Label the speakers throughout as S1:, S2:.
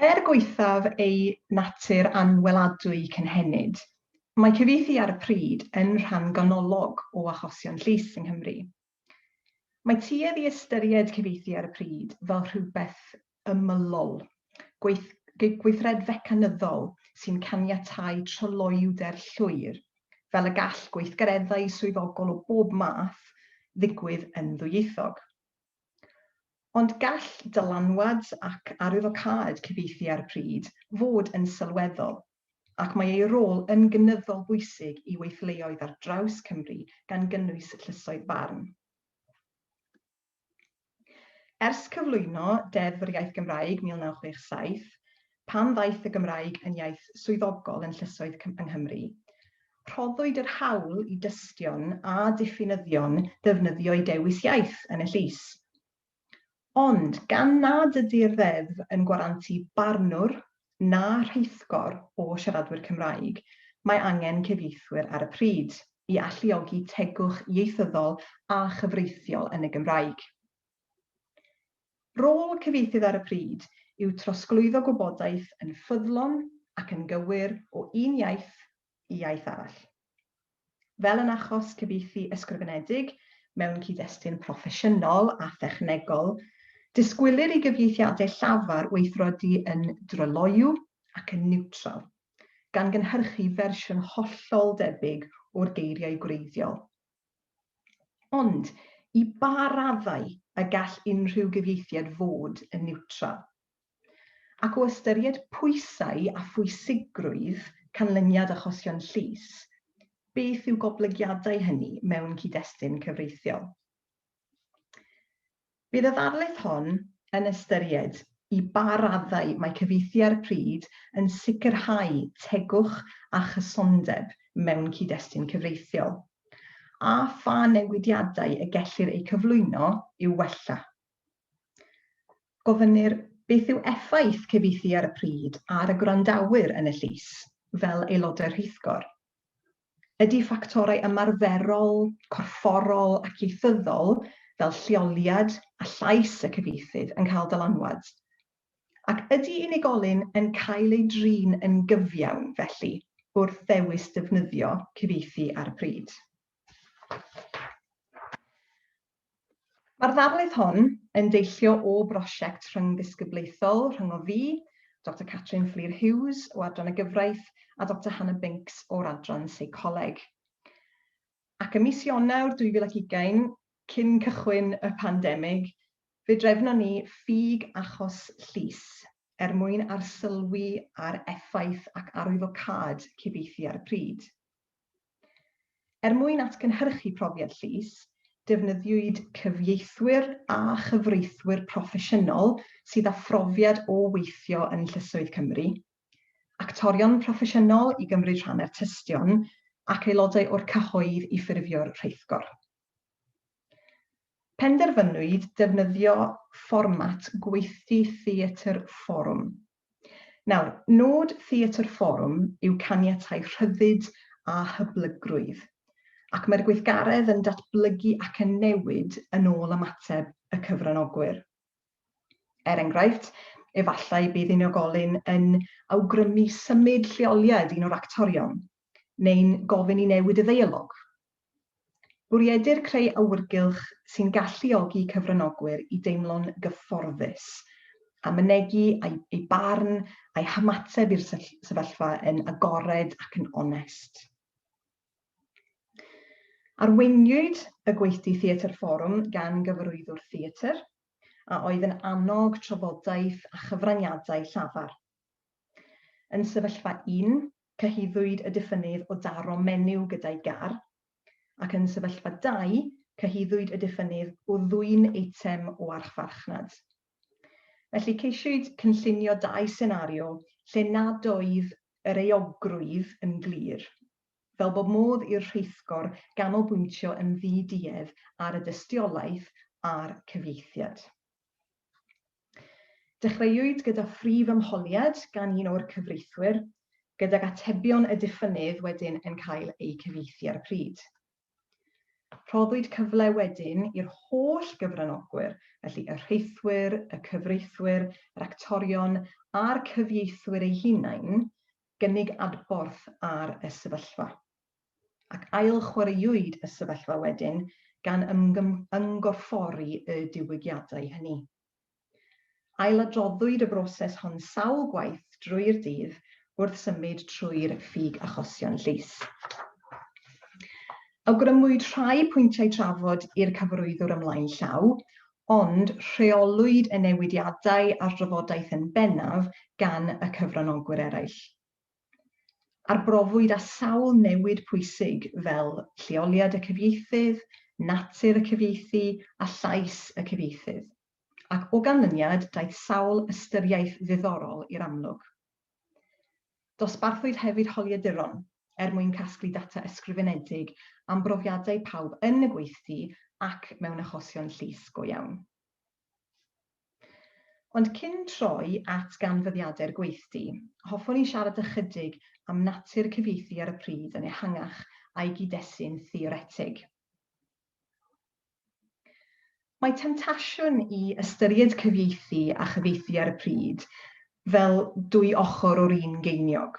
S1: Er gwaethaf ei natur anweladwy cynhenid, mae cyfieithu ar y pryd yn rhan ganolog o achosion llys yng Nghymru. Mae tuedd i ystyried cyfieithu ar y pryd fel rhywbeth ymylol, gweith gweithred fecanyddol sy'n caniatáu tryloywder llwyr, fel y gall gweithgareddau swyddogol o bob math ddigwydd yn ddwyieithog. Ond gall dylanwad ac arwyddocâd cyfieithu ar y pryd fod yn sylweddol, ac mae ei rôl yn gynyddol bwysig i weithleoedd ar draws Cymru, gan gynnwys llysoedd barn. Ers cyflwyno Deddf yr Iaith Gymraeg 1967, pan ddaeth y Gymraeg yn iaith swyddogol yn llysoedd yng Nghymru, rhoddwyd yr hawl i dystion a diffinyddion ddefnyddio'u dewis iaith yn y llys. Ond gan nad ydy'r ddeddf yn gwarantu barnwr na rheithgor o siaradwyr Cymraeg, mae angen cyfieithwyr ar y pryd i alluogi tegwch ieithyddol a chyfreithiol yn y Gymraeg. Rôl cyfieithydd ar y pryd yw trosglwyddo gwybodaeth yn ffyddlon ac yn gywir o un iaith i iaith arall. Fel yn achos cyfieithu ysgrifenedig mewn cyd-destun proffesiynol a thechnegol, disgwylir i gyfieithiadau llafar weithredu yn dryloyw ac yn niwtral, gan gynhyrchu fersiwn hollol debyg o'r geiriau gwreiddiol. Ond, i ba raddau y gall unrhyw gyfieithiad fod yn niwtral? Ac o ystyried pwysau a phwysigrwydd canlyniad achosion llys, beth yw goblygiadau hynny mewn cyd-destun cyfreithiol? Bydd y ddarlith hon yn ystyried i ba raddau mae cyfieithu ar y pryd yn sicrhau tegwch a chysondeb mewn cyd-destun cyfreithiol, a pha newidiadau y gellir eu cyflwyno i'w wella. Gofynnir beth yw effaith cyfieithu ar y pryd ar y gwrandawyr yn y llys, fel aelodau'r rheithgor. Ydy ffactorau ymarferol, corfforol ac ieithyddol fel lleoliad a llais y cyfieithydd yn cael dylanwad? Ac ydy unigolyn yn cael ei drin yn gyfiawn, felly, wrth ddewis defnyddio cyfieithu ar y pryd? Mae'r ddarlith hon yn deillio o brosiect rhyngddisgyblaethol rhyngo fi, Doctor Catrin Fflur Hughes o Adran y Gyfraith a Doctor Hannah Binks o'r Adran Seicoleg. Ac ym mis Ionawr 2020, cyn cychwyn y pandemig, fe drefnon ni ffug achos llys er mwyn arsylwi ar effaith ac arwyddocâd cyfieithu ar y pryd. Er mwyn atgynhyrchu profiad llys, defnyddiwyd cyfieithwyr a chyfreithwyr proffesiynol sydd â phrofiad o weithio yn llysoedd Cymru, actorion proffesiynol i gymryd rhan er tystion, ac aelodau o'r cyhoedd i ffurfio'r rheithgor. Penderfynwyd defnyddio fformat gweithdy theatr fforwm. Nawr, nod Theatr Fforwm yw caniatáu rhyddid a hyblygrwydd, ac mae'r gweithgaredd yn datblygu ac yn newid yn ôl ymateb y cyfranogwyr. Er enghraifft, efallai bydd unigolyn yn awgrymu symud lleoliad un o'r actorion, neu'n gofyn i newid y ddeialog. Bwriedir creu awyrgylch sy'n galluogi cyfranogwyr i deimlo'n gyfforddus a mynegi eu barn a'u hymateb i'r sefyllfa yn agored ac yn onest. Arweiniwyd y gweithdy Theatr Fforwm gan gyfarwyddwr theatr, a oedd yn annog trafodaeth a chyfraniadau llafar. Yn sefyllfa un, cyhuddwyd y diffynnydd o daro menyw gyda'i gar, ac yn sefyllfa dau, cyhuddwyd y diffynnydd o ddwyn eitem o archfarchnad. Felly, ceisiwyd cynllunio dau senario lle nad oedd yr euogrwydd yn glir, fel bod modd i'r rheithgor ganolbwyntio yn ddi-duedd ar y dystiolaeth a'r cyfieithiad. Dechreuwyd gyda phrif ymholiad gan un o'r cyfreithwyr, gydag atebion y diffynnydd wedyn yn cael eu cyfieithu ar y pryd. Rhoddwyd cyfle wedyn i'r holl gyfranogwyr, felly y rheithwyr, y cyfreithwyr, yr actorion a'r cyfieithwyr eu hunain, gynnig adborth ar y sefyllfa. Ac ail-chwaraewyd y sefyllfa wedyn gan ymgorffori y diwygiadau hynny. Ailadroddwyd y broses hon sawl gwaith drwy'r dydd wrth symud trwy'r ffug achosion llys. Awgrymwyd rhai pwyntiau trafod i'r cyfarwyddwr ymlaen llaw, ond rheolwyd y newidiadau a'r drafodaeth yn bennaf gan y cyfranogwyr eraill. Arbrofwyd â sawl newid pwysig fel lleoliad y cyfieithydd, natur y cyfieithu a llais y cyfieithydd, ac o ganlyniad daeth sawl ystyriaeth ddiddorol i'r amlwg. Dosbarthwyd hefyd holiaduron er mwyn casglu data ysgrifenedig am brofiadau pawb yn y gweithdy ac mewn achosion llys go iawn. Ond cyn troi at ganfyddiadau'r gweithdy, hoffwn i siarad ychydig am natur cyfieithu ar y pryd yn ehangach a'i gyd-destun theoretig. Mae temtasiwn i ystyried cyfieithu a chyfieithu ar y pryd fel dwy ochr o'r un geiniog,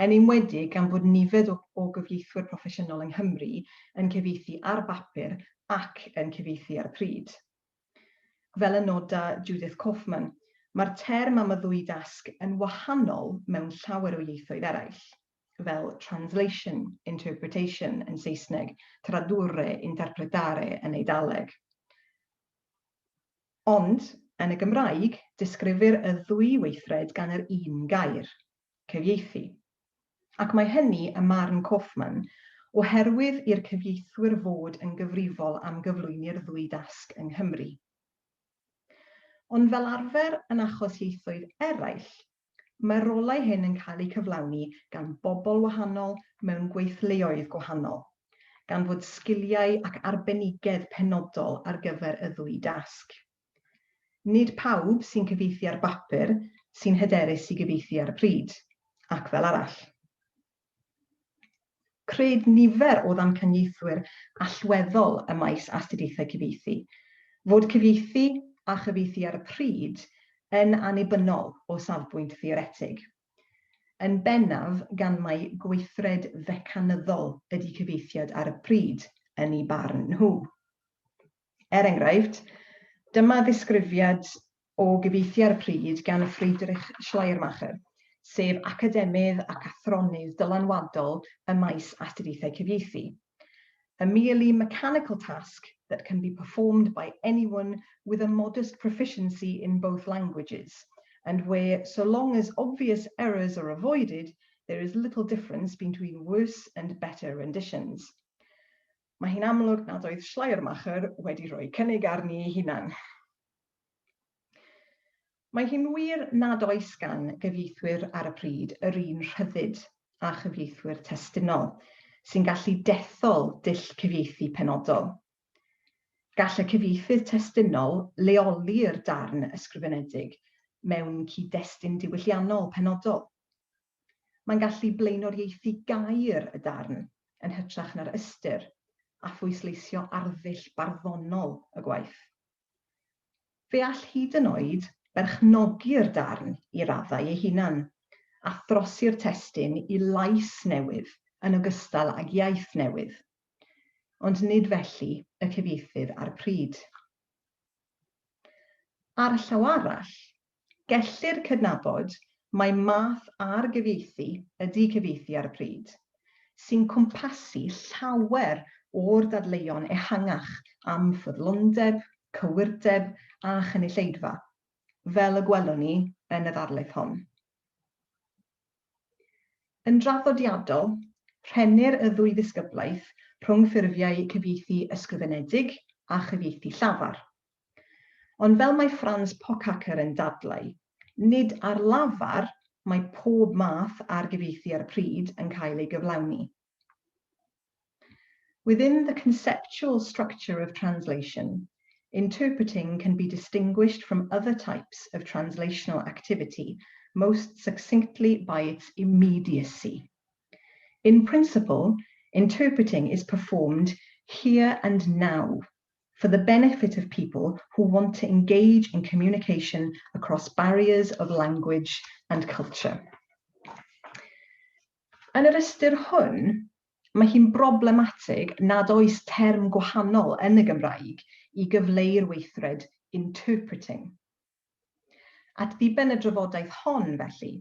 S1: yn enwedig gan fod nifer o gyfieithwyr proffesiynol yng Nghymru yn cyfieithu ar bapur ac yn cyfieithu ar y pryd. Fel y noda Judith Kaufmann, mae'r term am y ddwy dasg yn wahanol mewn llawer o ieithoedd eraill. fel translation, interpretation yn Saesneg, tradurre, interpretare yn Eidaleg. Ond, yn y Gymraeg, disgrifir y ddwy weithred gan yr un gair, cyfieithu. Ac mae hynny ym marn Kaufmann oherwydd i'r cyfieithwyr fod yn gyfrifol am gyflwyni'r ddwy dasg yng Nghymru. Ond fel arfer yn achos ieithoedd eraill, Mae'r rolau hyn yn cael eu cyflawni gan bobl wahanol mewn gweithleoedd gwahanol, gan fod sgiliau ac arbenigedd penodol ar gyfer y ddwy dasg. Nid pawb sy'n cyfieithu ar bapur sy'n hyderus i gyfieithu ar y pryd, ac fel arall. Cred nifer o ddamcaniaethwyr allweddol ym maes astudiaethau cyfieithu fod cyfieithu a chyfieithu ar y pryd yn annibynnol o safbwynt theoretig, yn bennaf gan mai gweithred fecanyddol ydy cyfieithiad ar y pryd yn eu barn nhw. Er enghraifft, dyma ddisgrifiad o gyfieithu ar y pryd gan Friedrich Schleiermacher, sef academydd ac athronydd dylanwadol ym maes astudiaethau cyfieithu, A merely mechanical task that can be performed by anyone with a modest proficiency in both languages, and where, so long as obvious errors are avoided, there is little difference between worse and better renditions. Mae hi'n amlwg nad oedd Schleiermacher wedi rhoi cynnig arni ei hunan. Mae hi'n wir nad oes gan gyfieithwyr ar y pryd yr un rhyddid â chyfieithwyr testunol, sy'n gallu dethol dull cyfieithu penodol. Gall y cyfieithydd testunol leoli'r darn ysgrifenedig mewn cyd-destun diwylliannol penodol. Mae'n gallu blaenoriaethu gair y darn yn hytrach na'r ystyr, a phwysleisio arddull barddonol y gwaith. Fe all hyd yn oed berchnogi'r darn i raddau ei hunan, a throsi'r testun i lais newydd yn ogystal ag iaith newydd. Ond nid felly y cyfieithydd ar y pryd. Ar y llaw arall, Gellir cydnabod mai math ar gyfieithu ydy cyfieithu ar y pryd, sy'n cwmpasu llawer o'r dadleuon ehangach am ffyddlondeb, cywirdeb a chynulleidfa, fel y gwelwn ni yn y ddarlith hon. Yn draddodiadol, rhennir y ddwy ddisgyblaeth rhwng ffurfiau cyfieithu ysgrifenedig a chyfieithu llafar. Ond fel mae Franz Pöchhacker yn dadlau, nid ar lafar mae pob math ar gyfieithu ar y pryd yn cael ei gyflawni. Within the conceptual structure of translation, interpreting can be distinguished from other types of translational activity most succinctly by its immediacy. In principle, interpreting is performed here and now for the benefit of people who want to engage in communication across barriers of language and culture. Yn yr ystyr hwn, mae hi'n broblematig nad oes term gwahanol yn y Gymraeg i gyfleu'r weithred interpreting. At ddiben y drafodaeth hon, felly,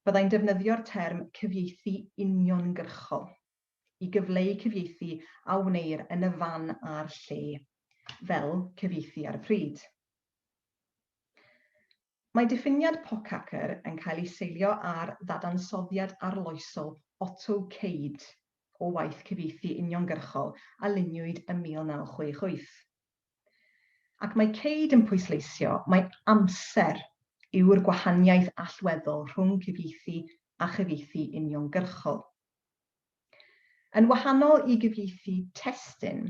S1: byddai'n defnyddio'r term cyfieithu uniongyrchol i gyfleu cyfieithu a wneir yn y fan a'r lle, fel cyfieithu ar y pryd. Mae diffiniad Pockacker yn cael ei seilio ar ddadansoddiad arloesol Otto Cade o waith cyfieithu uniongyrchol a luniwyd ym 1968. Ac mae Cade yn pwysleisio mai amser yw'r gwahaniaeth allweddol rhwng cyfieithu a chyfieithu uniongyrchol. Yn wahanol i gyfieithu testun,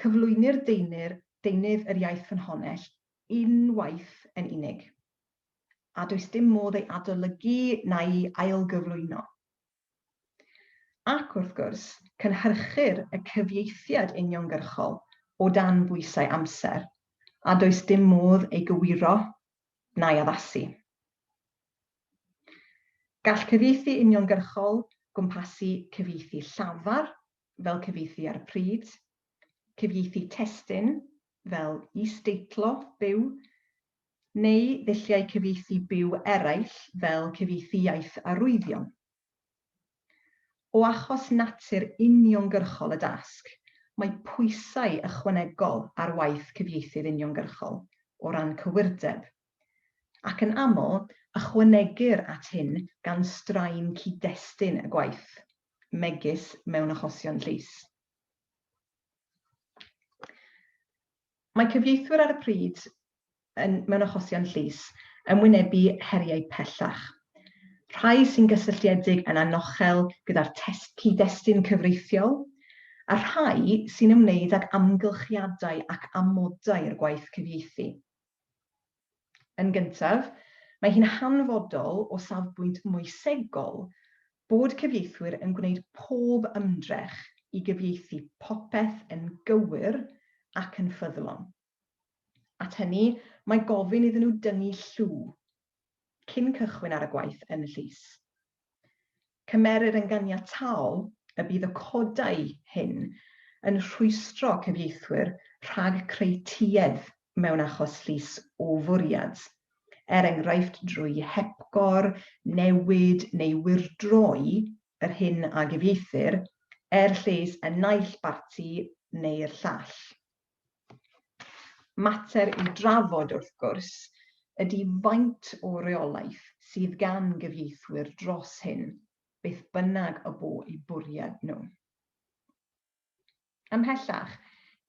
S1: cyflwynir deunydd, deunydd yr iaith ffynhonnell unwaith yn unig, a does dim modd ei adolygu na'i ailgyflwyno. Ac wrth gwrs, cynhyrchir y cyfieithiad uniongyrchol o dan bwysau amser, a does dim modd ei gywiro na'i addasu. Gall cyfieithu uniongyrchol gwmpasu cyfieithu llafar, fel cyfieithu ar y pryd, cyfieithu testun, fel is-deitlo byw, neu ddulliau cyfieithu byw eraill fel cyfieithu iaith arwyddion. O achos natur uniongyrchol y dasg, mae pwysau ychwanegol ar waith cyfieithydd uniongyrchol o ran cywirdeb, Ac yn aml, ychwanegir at hyn gan straen cyd-destun y gwaith, megis mewn achosion llys. Mae cyfieithwyr ar y pryd yn, mewn achosion llys yn wynebu heriau pellach, rhai sy'n gysylltiedig yn anochel gyda'r cyd-destun cyfreithiol, a rhai sy'n ymwneud ag amgylchiadau ac amodau'r gwaith cyfieithu. Yn gyntaf, mae hi'n hanfodol o safbwynt moesegol bod cyfieithwyr yn gwneud pob ymdrech i gyfieithu popeth yn gywir ac yn ffyddlon. At hynny, mae gofyn iddyn nhw dyngu llw cyn cychwyn ar y gwaith yn y llys. Cymerir yn ganiataol y bydd y codau hyn yn rhwystro cyfieithwyr rhag creu tuedd mewn achos llys o fwriad, er enghraifft drwy hepgor, newid neu wyrdroi yr hyn a gyfieithir er lles y naill barti neu'r llall. Mater i'w drafod, wrth gwrs, ydy faint o reolaeth sydd gan gyfieithwyr dros hyn, beth bynnag y bo eu bwriad nhw. Ymhellach,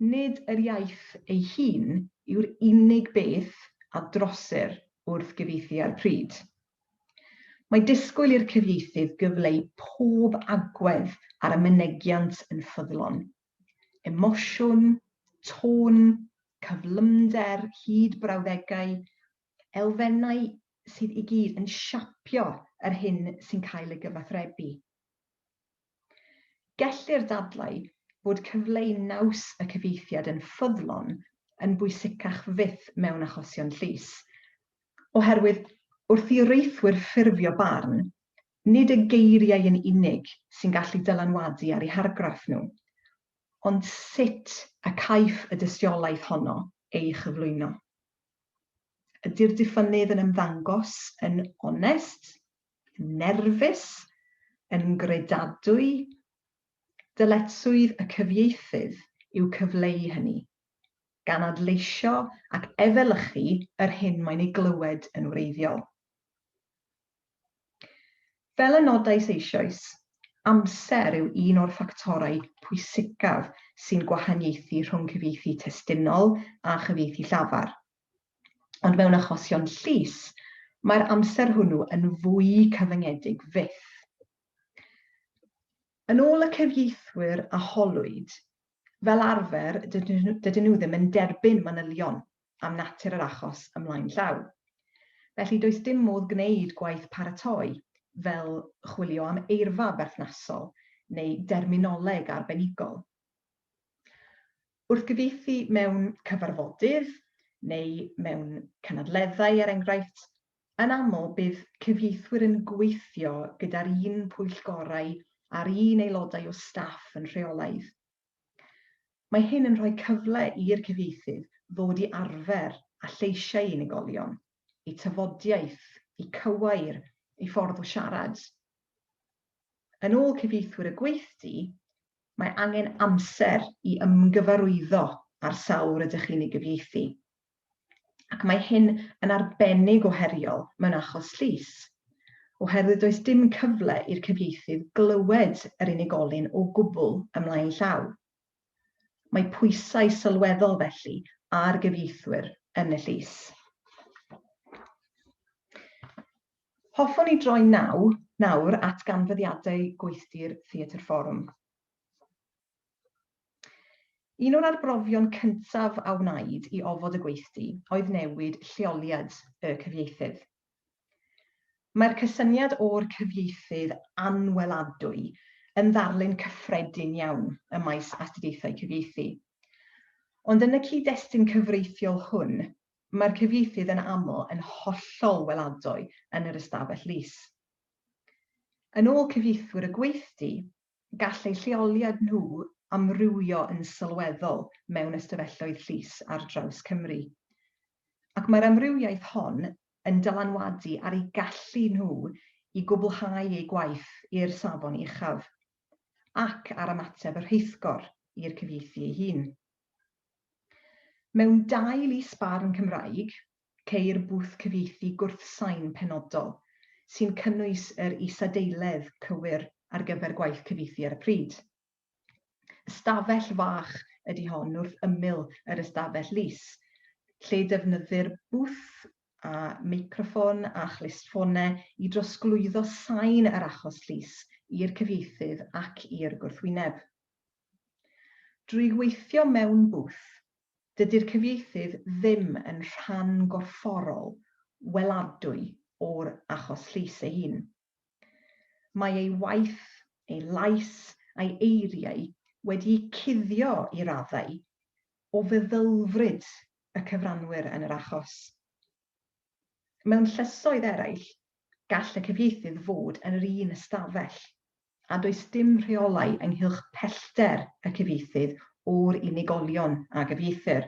S1: nid yr iaith ei hun yw'r unig beth a drosir wrth gyfieithu ar y pryd. Mae disgwyl i'r cyfieithydd gyfleu pob agwedd ar y mynegiant yn ffyddlon, emosiwn, tôn, cyflymder, hyd brawddegau, elfennau sydd i gyd yn siapio yr hyn sy'n cael ei gyfathrebu. Gellir dadlau bod cyfleu naws y cyfieithiad yn ffyddlon yn bwysicach fyth mewn achosion llys, oherwydd wrth i reithwyr ffurfio barn, Nid y geiriau yn unig sy'n gallu dylanwadu ar eu hargraff nhw, ond sut y caiff y dystiolaeth honno ei chyflwyno. Ydy'r diffynnydd yn ymddangos yn onest, yn nerfus, yn gredadwy? Dyletswydd y cyfieithydd yw cyfleu hynny, gan adleisio ac efelychu yr hyn mae'n ei glywed yn wreiddiol. Fel y nodais eisoes, amser yw un o'r ffactorau pwysicaf sy'n gwahaniaethu rhwng cyfieithu testunol a chyfieithu llafar. Ond mewn achosion llys, mae'r amser hwnnw yn fwy cyfyngedig fyth. Yn ôl y cyfieithwyr a holwyd, fel arfer dydyn nhw ddim yn derbyn manylion am natur yr achos ymlaen llaw. Felly does dim modd gwneud gwaith paratoi fel chwilio am eirfa berthnasol neu derminoleg arbenigol. Wrth gyfieithu mewn cyfarfodydd neu mewn cynadleddau, er enghraifft, yn aml bydd cyfieithwyr yn gweithio gyda'r un pwyllgorau a'r un aelodau o staff yn rheolaidd. Mae hyn yn rhoi cyfle i'r cyfieithydd ddod i arfer â lleisiau unigolion, eu tafodiaith, eu cywair, eu ffordd o siarad. Yn ôl cyfieithwyr y gweithdy, Mae angen amser i ymgyfarwyddo â'r sawl rydych chi'n ei gyfieithu. Ac mae hyn yn arbennig o heriol mewn achos llys, oherwydd does dim cyfle i'r cyfieithydd glywed yr unigolyn o gwbl ymlaen llaw. Mae pwysau sylweddol felly ar gyfieithwyr yn y llys. Hoffwn i droi naw, nawr at ganfyddiadau gweithdy'r Theatr Fforwm. Un o'r arbrofion cyntaf a wnaed i ofod y gweithdy oedd newid lleoliad y cyfieithydd. Mae'r cysyniad o'r cyfieithydd anweladwy yn ddarlun cyffredin iawn ym maes astudiaethau cyfieithu. Ond yn y cyd-destun cyfreithiol hwn, Mae'r cyfieithydd yn aml yn hollol weladwy yn yr ystafell lys. Yn ôl cyfieithwyr y gweithdy, gall eu lleoliad nhw amrywio yn sylweddol mewn ystafelloedd llys ar draws Cymru. Ac mae'r amrywiaeth hon yn dylanwadu ar eu gallu nhw i gwblhau eu gwaith i'r safon uchaf, ac ar ymateb y rheithgor i'r cyfieithu ei hun. Mewn dau lys barn Cymraeg, ceir bwth cyfieithu gwrthsain penodol, sy'n cynnwys yr isadeiledd cywir ar gyfer gwaith cyfieithu ar y pryd. Ystafell fach ydy hon wrth ymyl yr ystafell lys, lle defnyddir bwth a meicroffon a chlustffonau i drosglwyddo sain yr achos llys i'r cyfieithydd ac i'r gwrthwyneb. Drwy weithio mewn bwth, dydy'r cyfieithydd ddim yn rhan gorfforol weladwy o'r achos llys ei hun. Mae ei waith, ei lais a'i eiriau wedi'u cuddio i raddau o feddylfryd y cyfranwyr yn yr achos. Mewn llysoedd eraill, gall y cyfieithydd fod yn yr un ystafell a does dim rheolau ynghylch pellter y cyfieithydd o'r unigolion a gyfieithir.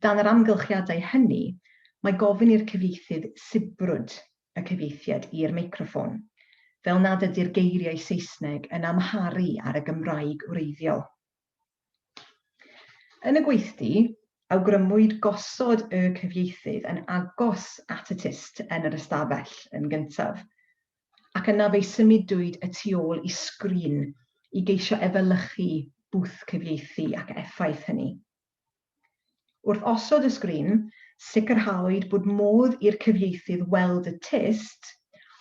S1: Dan yr amgylchiadau hynny, mae gofyn i'r cyfieithydd sibrwd y cyfieithiad i'r meicroffon, fel nad ydy'r geiriau Saesneg yn amharu ar y Gymraeg wreiddiol. Yn y gweithdy, awgrymwyd gosod y cyfieithydd yn agos at y tyst yn yr ystafell yn gyntaf, ac yna fe'i symudwyd y tu ôl i sgrin i geisio efelychu bwth cyfieithu ac effaith hynny. Wrth osod y sgrin, sicrhaodd bod modd i'r cyfieithydd weld y tyst,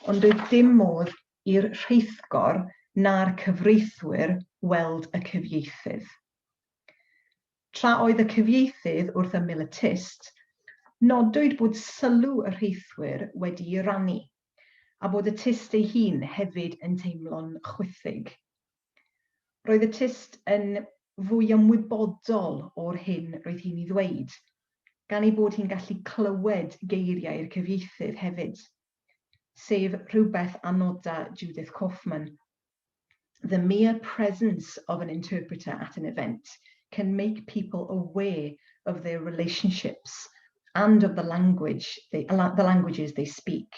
S1: ond doedd dim modd i'r rheithgor na'r cyfreithwyr weld y cyfieithydd. Tra oedd y cyfieithydd wrth ymyl y tyst, nodwyd bod sylw y rheithwyr wedi'i rannu, a bod y tyst ei hun hefyd yn teimlo'n chwithig. Roedd y tyst yn fwy ymwybodol o'r hyn roedd hi'n ei ddweud, gan ei bod hi'n gallu clywed geiriau'r cyfieithydd hefyd, sef rhywbeth a noda Judith Kaufman. The mere presence of an interpreter at an event can make people aware of their relationships and of the language they, the languages they speak,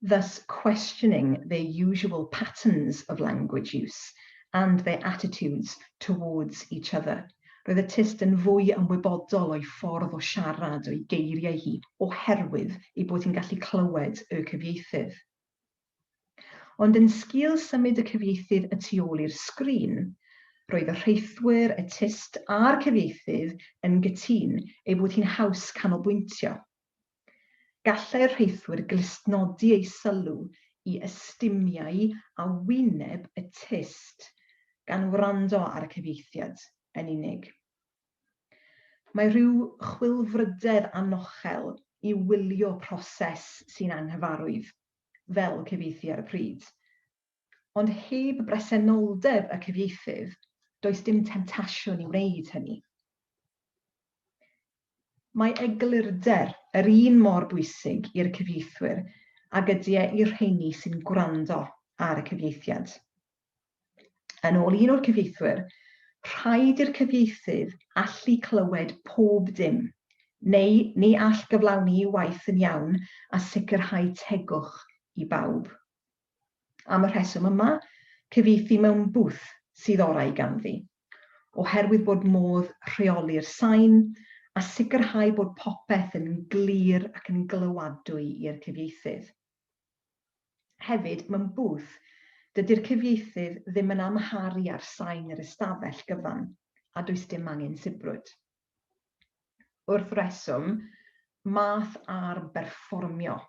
S1: thus questioning their usual patterns of language use and their attitudes towards each other. Roedd y tyst yn fwy ymwybodol o'i ffordd o siarad, o'i geiriau hi, oherwydd ei bod hi'n gallu clywed y cyfieithydd. Ond yn sgil symud y cyfieithydd y tu ôl i'r sgrin, roedd y rheithwyr, y tyst a'r cyfieithydd yn gytûn ei bod hi'n haws canolbwyntio. Gallai'r rheithwyr glustnodi eu sylw i ystumiau a wyneb y tyst gan wrando ar y cyfieithiad yn unig. Mae rhyw chwilfrydedd anochel i wylio proses sy'n anghyfarwydd, fel cyfieithu ar y pryd. Ond heb bresenoldeb y cyfieithydd, Does dim temtasiwn i wneud hynny. Mae eglurder yr un mor bwysig i'r cyfieithwyr ag ydy e i'r rheini sy'n gwrando ar y cyfieithiad. Yn ôl un o'r cyfieithwyr, rhaid i'r cyfieithydd allu clywed pob dim, neu ni all gyflawni ei waith yn iawn a sicrhau tegwch i bawb. Am y rheswm yma, cyfieithu mewn bwth sydd orau ganddi, oherwydd bod modd rheoli'r sain a sicrhau bod popeth yn glir ac yn glywadwy i'r cyfieithydd. Hefyd, mewn bwth, dydy'r cyfieithydd ddim yn amharu ar sain yr ystafell gyfan, a does dim angen sibrwd. Wrth reswm, math ar berfformio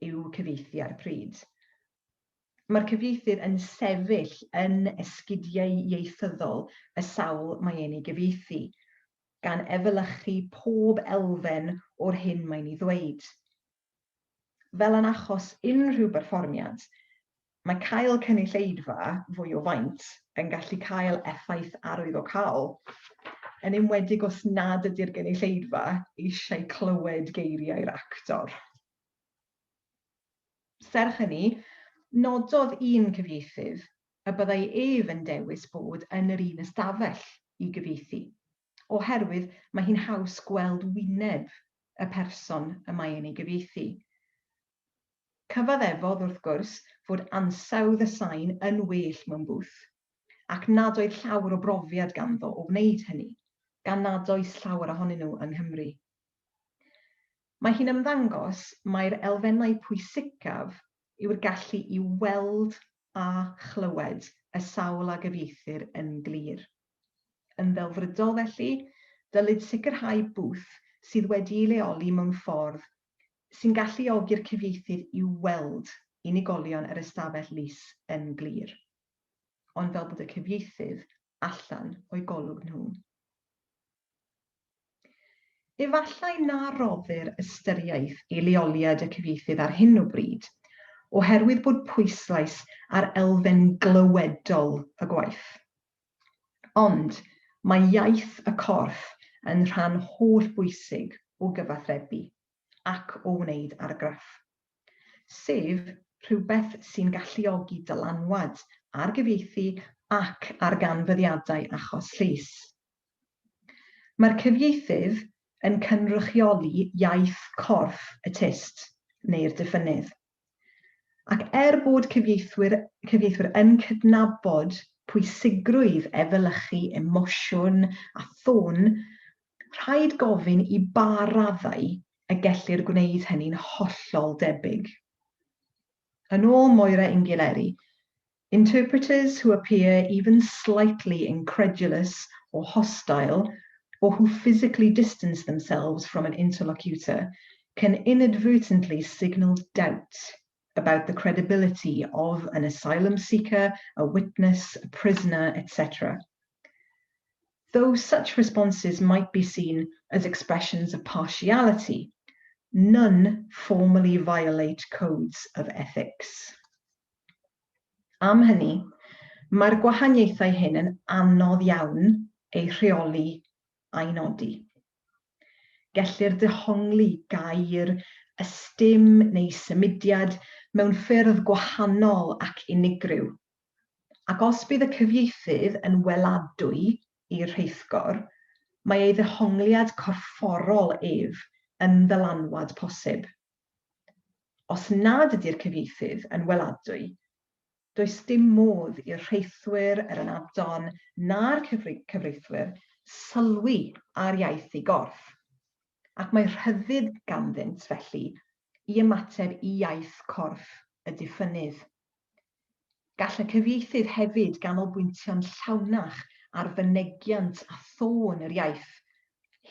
S1: yw cyfieithu ar y pryd. Mae'r cyfieithydd yn sefyll yn esgidiau ieithyddol y sawl mae e'n ei gyfieithu, gan efelychu pob elfen o'r hyn mae'n ei ddweud. Fel yn achos unrhyw berfformiad, mae cael cynulleidfa fwy o faint yn gallu cael effaith arwyddocaol, yn enwedig os nad ydy'r gynulleidfa eisiau clywed geiriau'r actor. Serch hynny, nododd un cyfieithydd y byddai ef yn dewis bod yn yr un ystafell i gyfieithu, oherwydd mae hi'n haws gweld wyneb y person y mae e'n ei gyfieithu. Cyfaddefodd, wrth gwrs, fod ansawdd y sain yn well mewn bwth, ac nad oedd llawer o brofiad ganddo o wneud hynny, gan nad oes llawer ohonyn nhw yng Nghymru. Mae hi'n ymddangos mai'r elfennau pwysicaf yw'r gallu i weld a chlywed y sawl a gyfieithir yn glir. Yn ddelfrydol, felly, dylid sicrhau bwth sydd wedi'i leoli mewn ffordd sy'n galluogi'r cyfieithydd i weld unigolion yr ystafell lys yn glir, ond fel bod y cyfieithydd allan o'u golwg nhw. Efallai na roddir ystyriaeth i leoliad y cyfieithydd ar hyn o bryd, oherwydd bod pwyslais ar elfen glywedol y gwaith. Ond mae iaith y corff yn rhan hollbwysig o gyfathrebu ac o wneud argraff, sef rhywbeth sy'n galluogi dylanwad ar gyfieithu ac ar ganfyddiadau achos llys. Mae'r cyfieithydd yn cynrychioli iaith corff y tyst neu'r diffynnydd. Ac er bod cyfieithwyr, cyfieithwyr yn cydnabod pwysigrwydd efelychu emosiwn a thôn, rhaid gofyn i ba raddau y gellir gwneud hynny'n hollol debyg. Yn ôl Moira Inghilleri, Interpreters who appear even slightly incredulous or hostile, or who physically distance themselves from an interlocutor, can inadvertently signal doubt about the credibility of an asylum seeker, a witness, a prisoner, etc. Though such responses might be seen as expressions of partiality, none formally violate codes of ethics. Am hynny, mae'r gwahaniaethau hyn yn anodd iawn eu rheoli a'u nodi. Gellir dehongli gair, ystum neu symudiad mewn ffyrdd gwahanol ac unigryw, ac os bydd y cyfieithydd yn weladwy i'r rheithgor, mae ei ddehongliad corfforol ef yn ddylanwad posib. Os nad ydy'r cyfieithydd yn weladwy, does dim modd i'r rheithwyr, yr ynadon na'r cyfreithwyr sylwi ar iaith ei gorff, ac mae rhyddid ganddynt, felly, i ymateb i iaith corff y diffynnydd. Gall y cyfieithydd hefyd ganolbwyntio'n llawnach ar fynegiant a thôn yr iaith,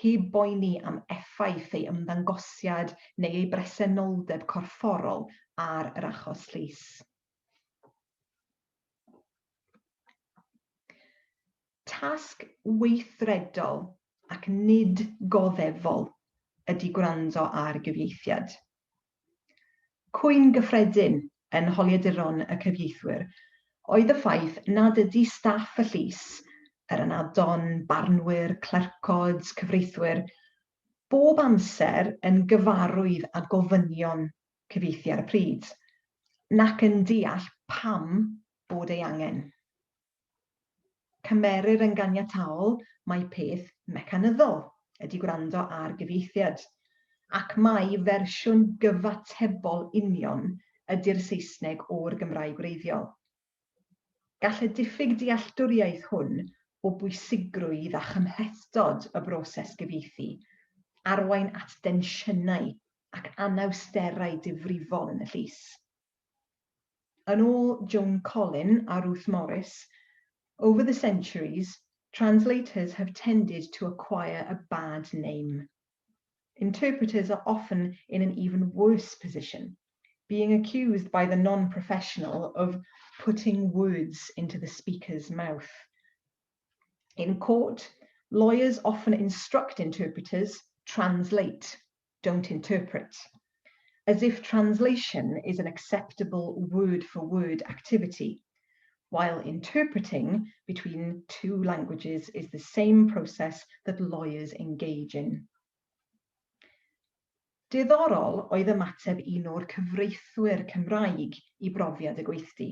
S1: heb boeni am effaith ei ymddangosiad neu ei bresenoldeb corfforol ar yr achos llys. Tasg weithredol ac nid goddefol ydy gwrando ar gyfieithiad. Cwyn gyffredin yn holiaduron y cyfieithwyr oedd y ffaith nad ydy staff y llys yr ynadon, barnwyr, clercod, cyfreithwyr, bob amser yn gyfarwydd â gofynion cyfieithu ar y pryd, nac yn deall pam bod ei angen. Cymerir yn ganiataol mai peth mecanyddol ydy gwrando ar gyfieithiad, ac mai fersiwn gyfatebol union ydy'r Saesneg o'r Gymraeg wreiddiol. Gall y diffyg dealltwriaeth hwn o bwysigrwydd a chymhlethdod y broses gyfieithu arwain at densiynau ac anawsterau difrifol yn y llys. Yn ôl Joan Collin a Ruth Morris, over the centuries, translators have tended to acquire a bad name. Interpreters are often in an even worse position, being accused by the non-professional of putting words into the speaker's mouth. In court, lawyers often instruct interpreters, translate, don't interpret, as if translation is an acceptable word-for-word activity, while interpreting between two languages is the same process that lawyers engage in. Diddorol oedd ymateb un o'r cyfreithwyr Cymraeg i brofiad y gweithdy.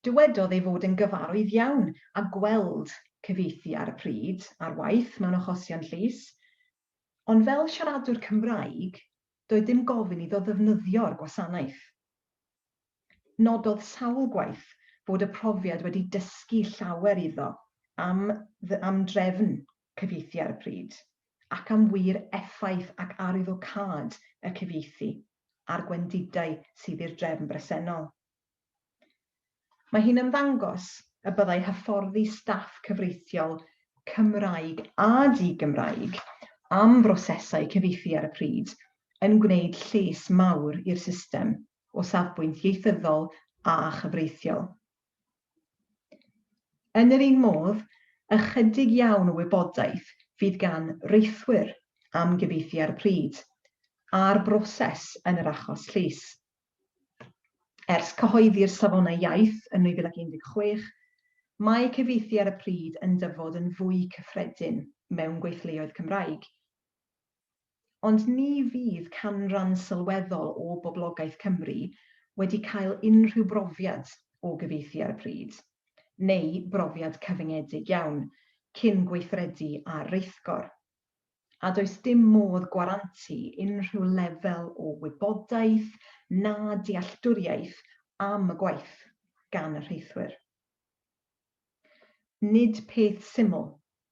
S1: Dywedodd ei fod yn gyfarwydd iawn â gweld cyfieithu ar y pryd, ar waith mewn achosion llys, ond fel siaradwr Cymraeg, doedd dim gofyn iddo ddefnyddio'r gwasanaeth. Nododd sawl gwaith fod y profiad wedi dysgu llawer iddo am am drefn cyfieithu ar y pryd, ac am wir effaith ac arwyddocâd y cyfieithu a'r gwendidau sydd i'r drefn bresennol. Mae hi'n ymddangos y byddai hyfforddi staff cyfreithiol Cymraeg a di-Gymraeg am brosesau cyfieithu ar y pryd yn gwneud lles mawr i'r system o safbwynt ieithyddol a chyfreithiol. Yn yr un modd, ychydig iawn o wybodaeth fydd gan reithwyr am gyfieithu ar y pryd, a'r broses yn yr achos llys. Ers cyhoeddi'r Safonau Iaith yn 2016, mae cyfieithu ar y pryd yn dyfod yn fwy cyffredin mewn gweithleoedd Cymraeg. Ond ni fydd canran sylweddol o boblogaeth Cymru wedi cael unrhyw brofiad o gyfieithu ar y pryd, neu brofiad cyfyngedig iawn, cyn gweithredu ar reithgor. A does dim modd gwarantu unrhyw lefel o wybodaeth na dealltwriaeth am y gwaith gan y rheithwyr. Nid peth syml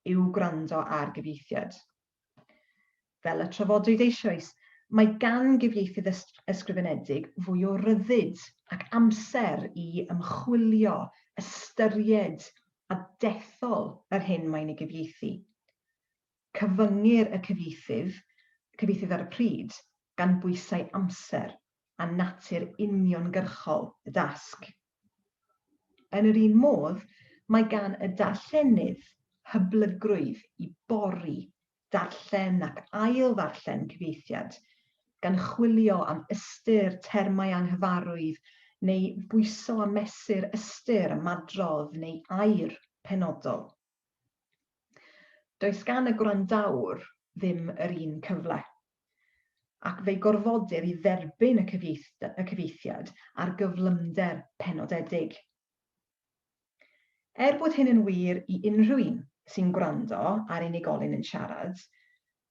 S1: yw gwrando ar gyfieithiad. Fel y trafodwyd eisoes, mae gan gyfieithydd ysgrifenedig fwy o ryddid ac amser i ymchwilio, ystyried a dethol yr hyn mae'n ei gyfieithu. Cyfyngir y cyfieithydd, cyfieithydd ar y pryd, gan bwysau amser a natur uniongyrchol y dasg. Yn yr un modd, mae gan y darllenydd hyblygrwydd i bori, darllen ac ail-ddarllen cyfieithiad, gan chwilio am ystyr termau anghyfarwydd neu bwyso a mesur ystyr ymadrodd neu air penodol. Does gan y gwrandäwr ddim yr un cyfle, ac fe'i gorfodir i dderbyn y y cyfieithiad ar gyflymder penodedig. Er bod hyn yn wir i unrhyw un sy'n gwrando ar unigolyn yn siarad,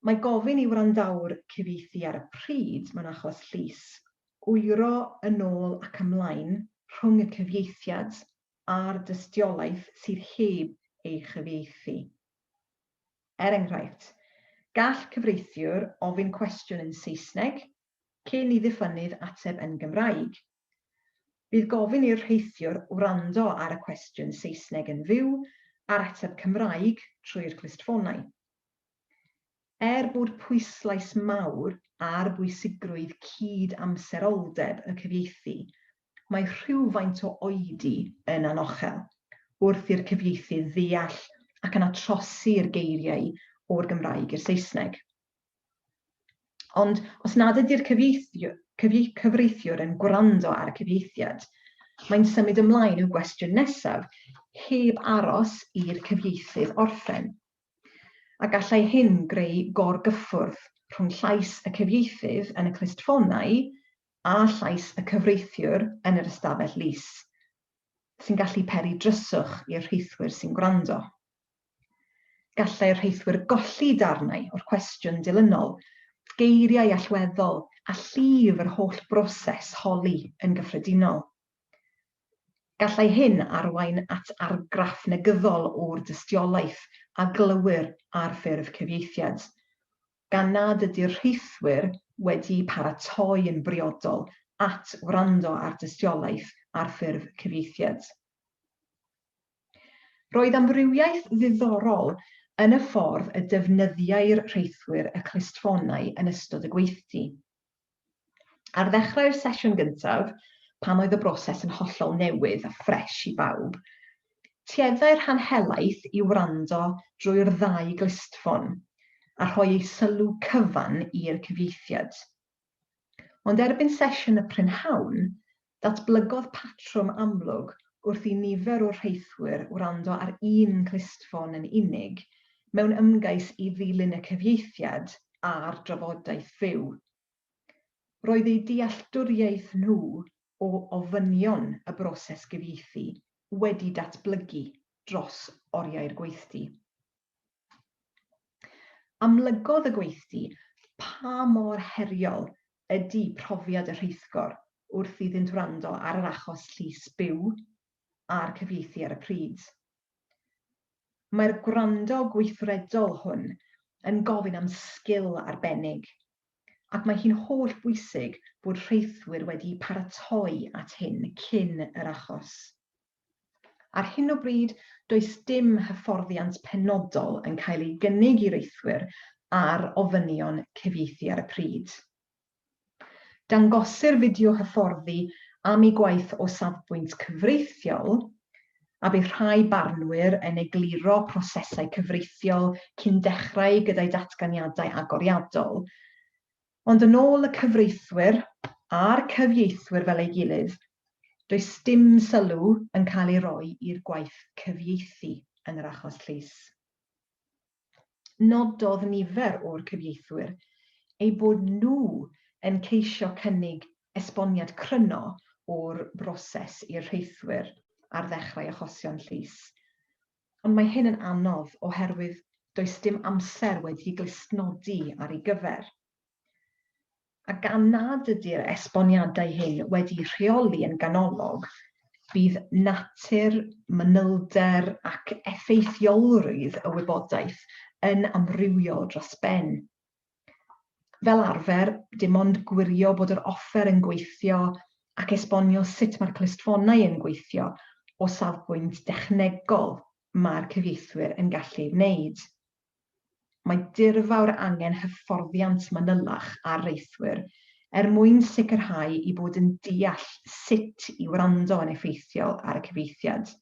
S1: mae gofyn i wrandäwr cyfieithu ar y pryd mewn achos llys wyro yn ôl ac ymlaen rhwng y cyfieithiad a'r dystiolaeth sydd heb ei chyfieithu. Er enghraifft, gall cyfreithiwr ofyn cwestiwn yn Saesneg cyn i ddiffynnydd ateb yn Gymraeg. Bydd gofyn i'r rheithiwr wrando ar y cwestiwn Saesneg yn fyw a'r ateb Cymraeg trwy'r clustffonau. Er bod pwyslais mawr ar bwysigrwydd cyd-amseroldeb y cyfieithu, mae rhywfaint o oedi yn anochel wrth i'r cyfieithydd ddeall ac yna trosi'r geiriau o'r Gymraeg i'r Saesneg. Ond os nad ydy'r cyfreithiwr yn gwrando ar y cyfieithiad, mae'n symud ymlaen i'w gwestiwn nesaf, heb aros i'r cyfieithydd orffen. A gallai hyn greu gorgyffwrdd rhwng llais y cyfieithydd yn y clustffonau a llais y cyfreithiwr yn yr ystafell lys, sy'n gallu peri dryswch i'r rheithwyr sy'n gwrando. Gallai'r rheithwyr golli darnau o'r cwestiwn dilynol, geiriau allweddol a llif yr holl broses holi yn gyffredinol. Gallai hyn arwain at argraff negyddol o'r dystiolaeth a glywir ar ffurf cyfieithiad, gan nad ydy'r rheithwyr wedi'u paratoi yn briodol at wrando ar dystiolaeth ar ffurf cyfieithiad. Roedd amrywiaeth ddiddorol yn y ffordd y defnyddiai'r rheithwyr y clustffonau yn ystod y gweithdy. Ar ddechrau'r sesiwn gyntaf, pan oedd y broses yn hollol newydd a ffresh i bawb, tueddai'r rhan helaeth i wrando drwy'r ddau glustffon a rhoi eu sylw cyfan i'r cyfieithiad. Ond erbyn sesiwn y prynhawn, datblygodd patrwm amlwg wrth i nifer o'r rheithwyr wrando ar un clustffon yn unig mewn ymgais i ddilyn y cyfieithiad a'r drafodaeth fyw. Roedd eu dealltwriaeth nhw o ofynion y broses gyfieithu wedi datblygu dros oriau'r gweithdy. Amlygodd y gweithdy pa mor heriol ydy profiad y rheithgor wrth iddynt wrando ar yr achos llys byw a'r cyfieithu ar y pryd. Mae'r gwrando gweithredol hwn yn gofyn am sgil arbennig, ac mae hi'n holl bwysig bod rheithwyr wedi paratoi at hyn cyn yr achos. Ar hyn o bryd, does dim hyfforddiant penodol yn cael ei gynnig i reithwyr ar ofynion cyfieithu ar y pryd. Dangosir fideo hyfforddi am eu gwaith o safbwynt cyfreithiol, a bydd rhai barnwyr yn egluro prosesau cyfreithiol cyn dechrau gyda'u datganiadau agoriadol, Ond yn ôl y cyfreithwyr a'r cyfieithwyr fel ei gilydd, does dim sylw yn cael ei roi i'r gwaith cyfieithu yn yr achos llys. Nododd nifer o'r cyfieithwyr eu bod nhw yn ceisio cynnig esboniad cryno o'r broses i'r rheithwyr ar ddechrau achosion llys. Ond mae hyn yn anodd oherwydd does dim amser wedi'i glustnodi ar ei gyfer. A gan nad ydy'r esboniadau hyn wedi'u rheoli yn ganolog, bydd natur, manylder ac effeithiolrwydd y wybodaeth yn amrywio dros ben. Fel arfer, dim ond gwirio bod yr offer yn gweithio ac esbonio sut mae'r clustffonau yn gweithio o safbwynt dechnegol mae'r cyfieithwyr yn gallu ei wneud. Mae dirfawr angen hyfforddiant manylach ar reithwyr er mwyn sicrhau eu bod yn deall sut i wrando yn effeithiol ar y cyfieithiad,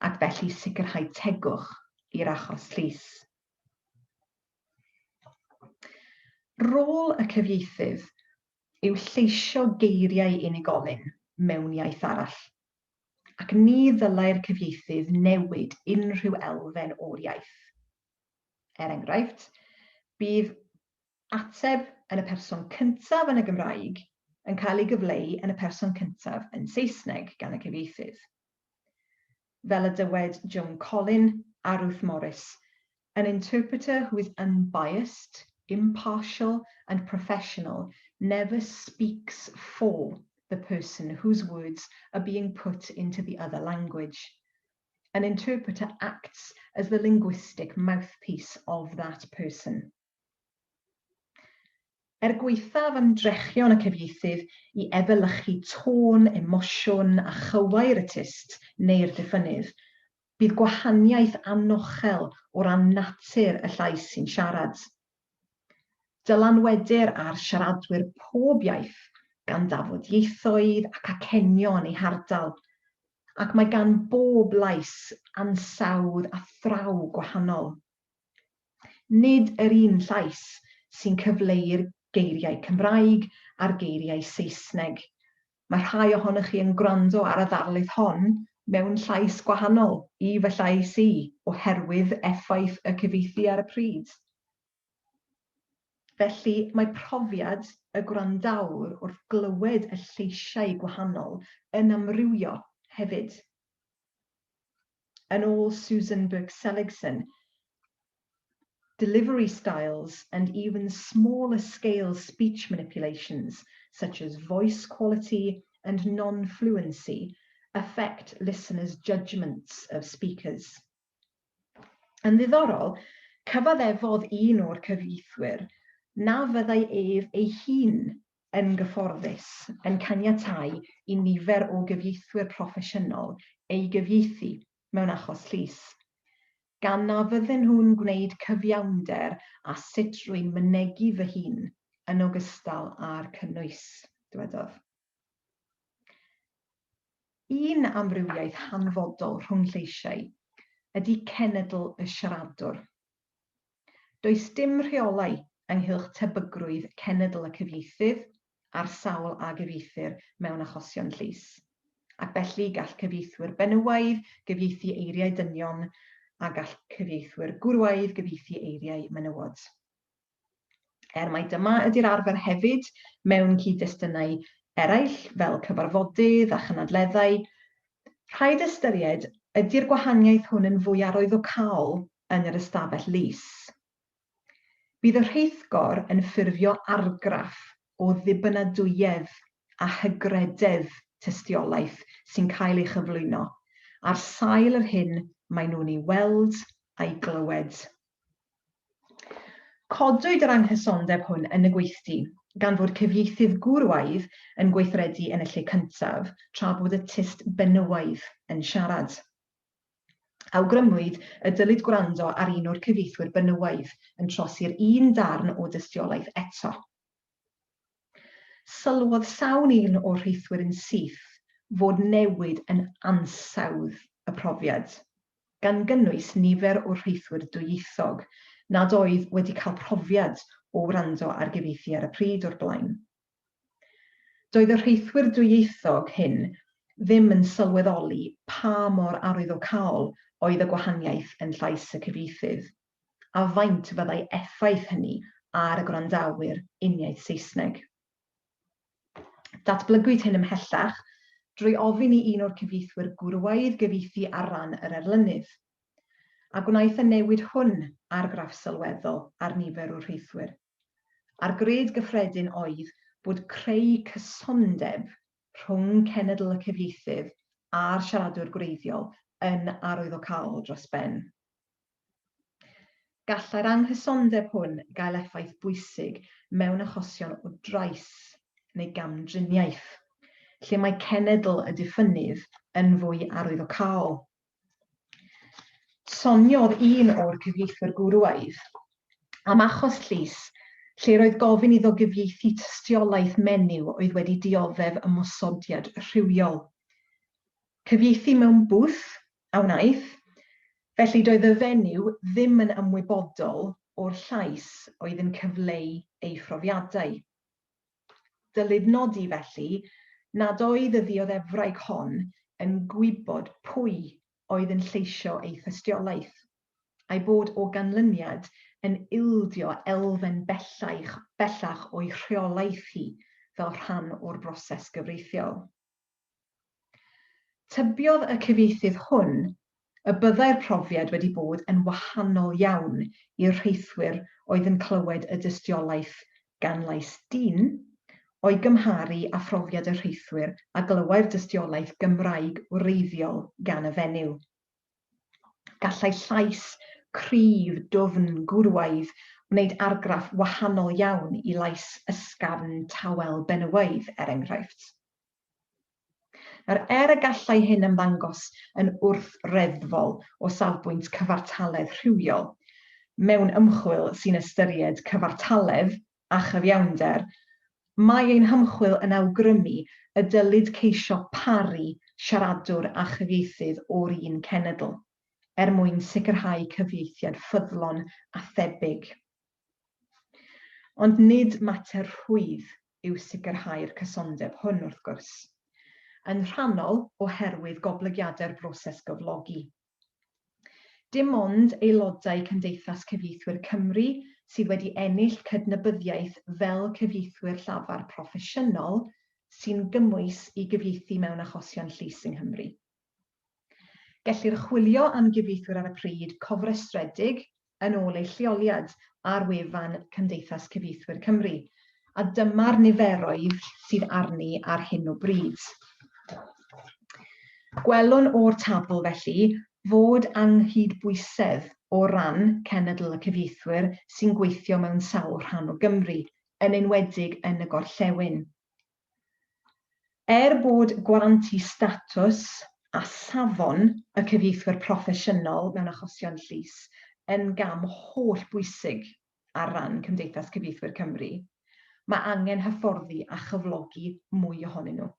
S1: ac felly sicrhau tegwch i'r achos llys. Rôl y cyfieithydd yw lleisio geiriau unigolyn mewn iaith arall, ac ni ddylai'r cyfieithydd newid unrhyw elfen o'r iaith. Er enghraifft, bydd ateb yn y person cyntaf yn y Gymraeg yn cael ei gyfleu yn y person cyntaf yn Saesneg gan y cyfieithydd. Fel y dywed Joan Collin a Ruth Morris, An interpreter who is unbiased, impartial and professional never speaks for the person whose words are being put into the other language. An interpreter acts as the linguistic mouthpiece of that person. Er gwaethaf ymdrechion y cyfieithydd i efelychu tôn, emosiwn a chywair y tyst neu'r diffynnydd, bydd gwahaniaeth anochel o ran natur y llais sy'n siarad. Dylanwedir ar siaradwyr pob iaith gan dafodieithoedd ac acenion eu hardal, ac mae gan bob lais ansawdd a thraw gwahanol. Nid yr un llais sy'n cyfleu'r geiriau Cymraeg a'r geiriau Saesneg. Mae rhai ohonoch chi yn gwrando ar y ddarlith hon mewn llais gwahanol i fy llais i oherwydd effaith y cyfieithu ar y pryd. Felly, mae profiad y gwrandäwr wrth glywed y lleisiau gwahanol yn amrywio hefyd. Yn ôl Susan Burke-Seligson, delivery styles and even smaller scale speech manipulations such as voice quality and non-fluency affect listeners' judgments of speakers. Yn ddiddorol, cyfaddefodd un o'r cyfieithwyr na fyddai ef ei hun yn gyfforddus yn caniatáu i nifer o gyfieithwyr proffesiynol ei gyfieithu mewn achos llys, gan na fydden nhw'n gwneud cyfiawnder â sut rwy'n mynegi fy hun yn ogystal â'r cynnwys, dywedodd. Un amrywiaeth hanfodol rhwng lleisiau ydy cenedl y siaradwr. Does dim rheolau ynghylch tebygrwydd cenedl y cyfieithydd a'r sawl a gyfieithir mewn achosion llys, ac felly gall cyfieithwyr benywaidd gyfieithu eiriau dynion a gall cyfieithwyr gwrywaidd gyfieithu eiriau menywod. Er mai dyma ydy'r arfer hefyd mewn cyd-destunau eraill fel cyfarfodydd a chynadleddau, rhaid ystyried ydy'r gwahaniaeth hwn yn fwy arwyddocaol yn yr ystafell lys. Bydd y rheithgor yn ffurfio argraff o ddibynadwyedd a hygrededd tystiolaeth sy'n cael ei chyflwyno ar sail yr hyn maen nhw'n ei weld a'i glywed. Codwyd yr anghysondeb hwn yn y gweithdy, gan fod cyfieithydd gwrywaidd yn gweithredu yn y lle cyntaf, tra bod y tyst benywaidd yn siarad. Awgrymwyd y dylid gwrando ar un o'r cyfieithwyr benywaidd yn trosi'r un darn o dystiolaeth eto. Sylwodd sawl un o'r rheithwyr yn syth fod newid yn ansawdd y profiad, gan gynnwys nifer o'r rheithwyr dwyieithog nad oedd wedi cael profiad o wrando ar gyfieithu ar y pryd o'r blaen. Doedd y rheithwyr dwyieithog hyn ddim yn sylweddoli pa mor arwyddocaol oedd y gwahaniaeth yn llais y cyfieithydd. a faint fyddai effaith hynny ar y gwrandawyr uniaith Saesneg. Datblygwyd hyn ymhellach drwy ofyn i un o'r cyfieithwyr gwrywaidd gyfieithu ar ran yr erlynydd, a gwnaeth y newid hwn argraff sylweddol ar nifer o'r rheithwyr. A'r gred gyffredin oedd bod creu cysondeb rhwng cenedl y cyfieithydd a'r siaradwr gwreiddiol yn arwyddocaol dros ben. Gallai'r anghysondeb hwn gael effaith bwysig mewn achosion o drais neu gamdriniaeth, lle mae cenedl y diffynnydd yn fwy arwyddocaol. Soniodd un o'r cyfieithwyr gwrywaidd am achos llys lle roedd gofyn iddo gyfieithu tystiolaeth menyw oedd wedi dioddef ymosodiad rhywiol. Cyfieithu mewn bwth a wnaeth, felly doedd y fenyw ddim yn ymwybodol o'r llais oedd yn cyfleu ei phrofiadau. Dylid nodi, felly, nad oedd y ddioddefwraig hon yn gwybod pwy oedd yn lleisio ei thystiolaeth, a'i bod o ganlyniad yn ildio elfen bellach, bellach o'i rheolaeth hi fel rhan o'r broses gyfreithiol. Tybiodd y cyfieithydd hwn y byddai'r profiad wedi bod yn wahanol iawn i'r rheithwyr oedd yn clywed y dystiolaeth gan lais dyn, o'i gymharu â phrofiad y rheithwyr a glywai'r dystiolaeth Gymraeg wreiddiol gan y fenyw. Gallai llais cryf, dwfn, gwrywaidd wneud argraff wahanol iawn i lais ysgafn, tawel, benywaidd, er enghraifft. Nawr, er y gallai hyn ymddangos yn wrth-reddfol o safbwynt cyfartaledd rhywiol, mewn ymchwil sy'n ystyried cyfartaledd a chyfiawnder, mae ein hymchwil yn awgrymu y dylid ceisio paru siaradwr a chyfieithydd o'r un cenedl, er mwyn sicrhau cyfieithiad ffyddlon a thebyg. Ond nid mater rhwydd yw sicrhau'r cysondeb hwn, wrth gwrs. yn rhannol oherwydd goblygiadau'r broses gyflogi. Dim ond aelodau Cymdeithas Cyfieithwyr Cymru sydd wedi ennill cydnabyddiaeth fel cyfieithwyr llafar proffesiynol sy'n gymwys i gyfieithu mewn achosion llys yng Nghymru. Gellir chwilio am gyfieithwyr ar y pryd cofrestredig yn ôl eu lleoliad ar wefan Cymdeithas Cyfieithwyr Cymru, a dyma'r niferoedd sydd arni ar hyn o bryd. Gwelwn o'r tabl felly fod anghydbwysedd o ran cenedl y cyfieithwyr sy'n gweithio mewn sawl rhan o Gymru, yn enwedig yn y gorllewin. Er bod gwarantu statws a safon y cyfieithwyr proffesiynol mewn achosion llys yn gam hollbwysig ar ran Cymdeithas Cyfieithwyr Cymru, mae angen hyfforddi a chyflogi mwy ohonyn nhw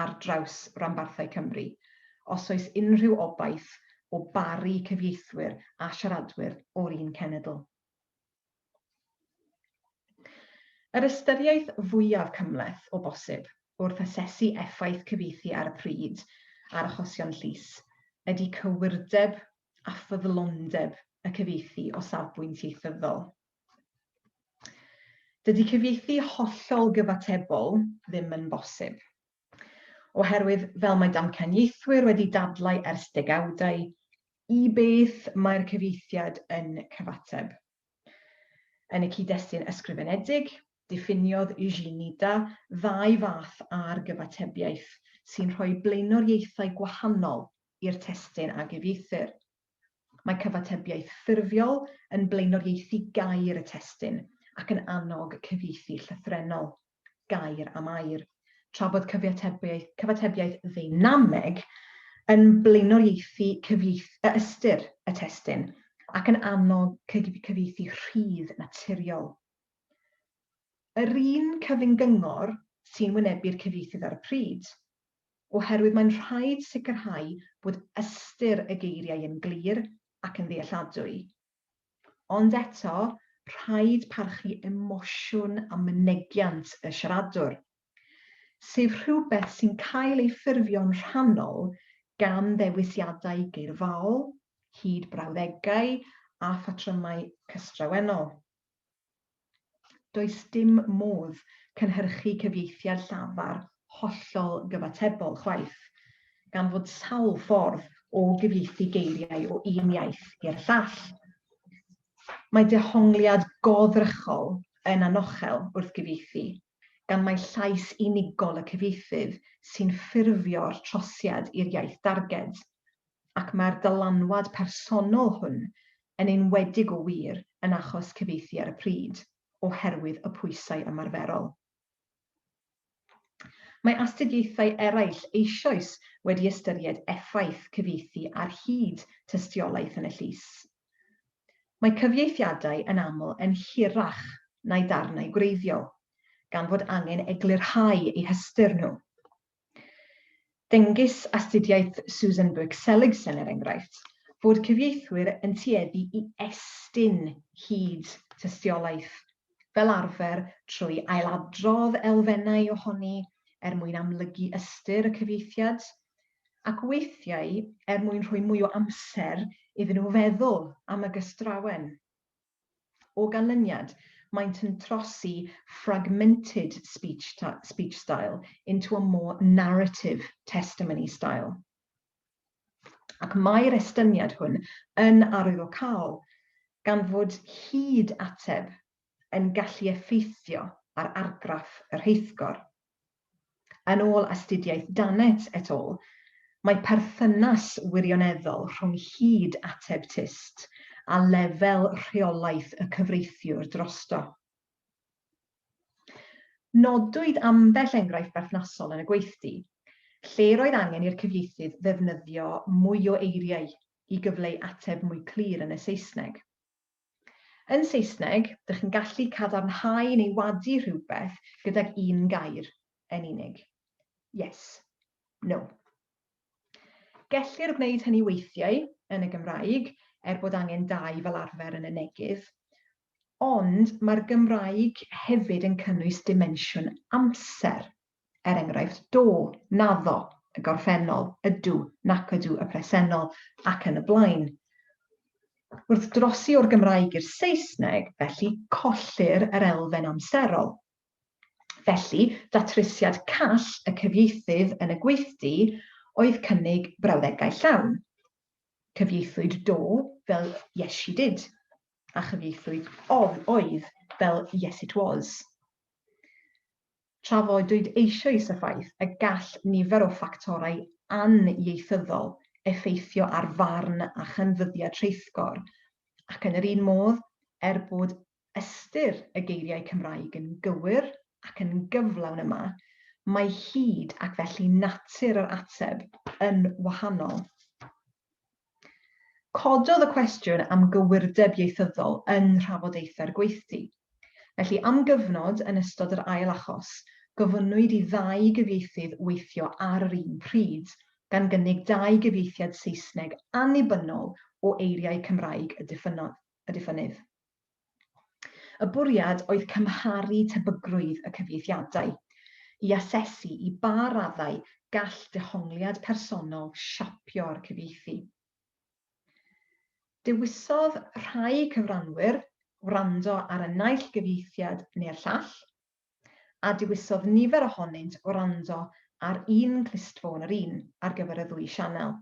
S1: ar draws ranbarthau Cymru os oes unrhyw obaith o baru cyfieithwyr a siaradwyr o'r un cenedl. Yr ystyriaeth fwyaf cymhleth o bosib wrth asesu effaith cyfieithu ar y pryd ar achosion llys ydy cywirdeb a ffyddlondeb y cyfieithu o safbwynt ieithyddol. Dydy cyfieithu hollol gyfatebol ddim yn bosib. Oherwydd, fel mae damcaniaethwyr wedi dadlau ers degawdau, i beth mae'r cyfieithiad yn cyfateb? Yn y cyd-destun ysgrifenedig, diffiniodd Eugene Nida ddau fath ar gyfatebiaeth sy'n rhoi blaenoriaethau gwahanol i'r testun a gyfieithir. Mae cyfatebiaeth ffurfiol yn blaenoriaethu gair y testun ac yn annog cyfieithu llythrennol. gair am air, tra bod cyfatebiaeth, cyfatebiaeth ddeinameg yn blaenoriaethu cyfieith, y ystyr y testun ac yn annog cyfieithu rhydd naturiol. Yr un cyfyng-gyngor sy'n wynebu'r cyfieithydd ar y pryd, oherwydd mae'n rhaid sicrhau bod ystyr y geiriau yn glir ac yn ddealladwy, Ond eto, rhaid parchu emosiwn a mynegiant y siaradwr, sef rhywbeth sy'n cael ei ffurfio'n rhannol gan ddewisiadau geirfaol, hyd brawddegau a phatrymau cystrawennol. Does dim modd cynhyrchu cyfieithiad llafar hollol gyfatebol chwaith, gan fod sawl ffordd o gyfieithu geiriau o un iaith i'r llall. Mae dehongliad goddrychol yn anochel wrth gyfieithu, gan mai llais unigol y cyfieithydd sy'n ffurfio'r trosiad i'r iaith darged, ac mae'r dylanwad personol hwn yn enwedig o wir yn achos cyfieithu ar y pryd, oherwydd y pwysau ymarferol. Mae astudiaethau eraill eisoes wedi ystyried effaith cyfieithu ar hyd tystiolaeth yn y llys. Mae cyfieithiadau yn aml yn hirach na'u darnau gwreiddiol, gan fod angen eglurhau eu hystyr nhw. Dengys astudiaeth Susan Burke-Seligson, er enghraifft, fod cyfieithwyr yn tueddu i estyn hyd tystiolaeth, fel arfer trwy ailadrodd elfennau ohoni er mwyn amlygu ystyr y cyfieithiad, ac weithiau er mwyn rhoi mwy o amser iddyn nhw feddwl am y gystrawen. O ganlyniad, maent yn trosi fragmented speech, speech style into a more narrative testimony style. Ac mae'r estyniad hwn yn arwyddocaol gan fod hyd ateb yn gallu effeithio ar argraff y rheithgor. Yn ôl astudiaeth Dannett et al, mae perthynas wirioneddol rhwng hyd ateb tyst a lefel rheolaeth y cyfreithiwr drosto. Nodwyd ambell enghraifft berthnasol yn y gweithdy, lle roedd angen i'r cyfieithydd ddefnyddio mwy o eiriau i gyfleu ateb mwy clir yn y Saesneg. Yn Saesneg, dych chi'n gallu cadarnhau neu wadu rhywbeth gydag un gair yn unig. Yes. No. Gellir gwneud hynny weithiau yn y Gymraeg, er bod angen dau fel arfer yn y negydd, ond mae'r Gymraeg hefyd yn cynnwys dimensiwn amser, er enghraifft do, naddo. y gorffennol, ydw, nac ydw, y presennol, ac yn y blaen. Wrth drosi o'r Gymraeg i'r Saesneg, felly, collir yr elfen amserol. Felly, datrysiad call y cyfieithydd yn y gweithdy oedd cynnig brawddegau llawn. Cyfieithwyd do fel yes she did, a chyfieithwyd oedd fel yes it was. Trafodwyd eisoes y ffaith y gall nifer o ffactorau anieithyddol effeithio ar farn a chanfyddiad rheithgor, ac yn yr un modd, er bod ystyr y geiriau Cymraeg yn gywir ac yn gyflawn yma, mae hyd ac felly natur yr ateb yn wahanol. Cododd y cwestiwn am gywirdeb ieithyddol yn nhrafodaethau'r gweithdy. Felly, am gyfnod yn ystod yr ail achos, gofynnwyd i ddau gyfieithydd weithio ar yr un pryd, gan gynnig dau gyfieithiad Saesneg annibynnol o eiriau Cymraeg y diffynnydd. Y bwriad oedd cymharu tebygrwydd y cyfieithiadau, i asesu i ba raddau gall dehongliad personol siapio'r cyfieithu. Dewisodd rhai cyfranwyr wrando ar y naill gyfieithiad neu'r llall, a dewisodd nifer ohonynt wrando ar un clustffôn yr un ar gyfer y ddwy sianel.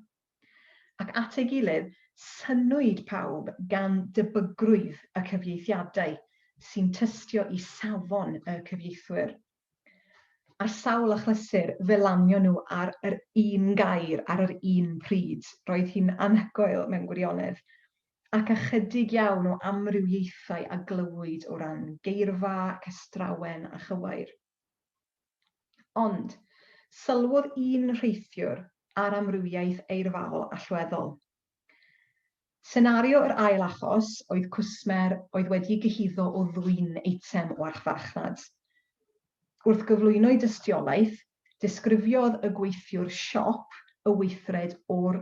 S1: Ac at ei gilydd, synnwyd pawb gan debygrwydd y cyfieithiadau, sy'n tystio i safon y cyfieithwyr. Ar sawl achlysur, fe lanion nhw ar yr un gair ar yr un pryd. Roedd hi'n anhygoel mewn gwirionedd. Ac ychydig iawn o amrywiaethau a glywyd o ran geirfa, cystrawen a chywair. Ond, sylwodd un rheithiwr ar amrywiaeth eirfaol allweddol. Senario yr ail achos oedd cwsmer oedd wedi'i gyhuddo o ddwyn eitem o archfarchnad. Wrth gyflwyno'i dystiolaeth, disgrifiodd y gweithiwr siop y weithred o'r